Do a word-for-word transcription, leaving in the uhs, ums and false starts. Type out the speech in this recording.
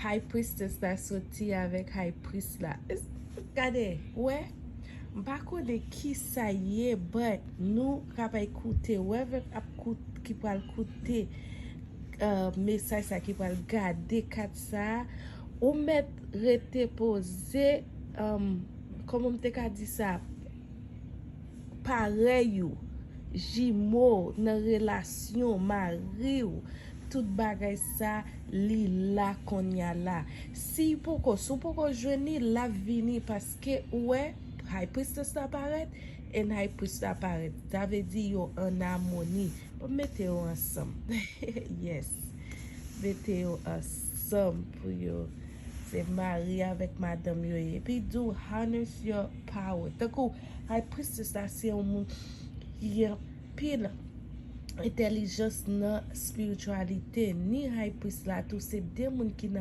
High Priestess la soti avèk High Priest la. Gade, wè, m pa konnen ki sa ye, but nou kapab koute, whoever ap koute, ki pral koute uh, mesaj sa, ki pral gade kat sa, ou mèt rete poze, um, kòman m te ka di sa, parèy ou, jimo w, nan relasyon, mari w, tout bagay sa, li la kounye a la. Si poko, si w poko jwenn li, l ap vini paske ou wè, High Priestess la parèt, and High Priest la parèt. Sa vle di yo an amoni. Bon, mete yo ansanm. Yes. Mete yo ansanm pou yo. Se mari avèk madanm yo ye. Epi do harness your power. Tankou High Priestess la se yon moun ki gen pil entèlijans nan spiritualite. Ni High Priest la tou se de moun ki nan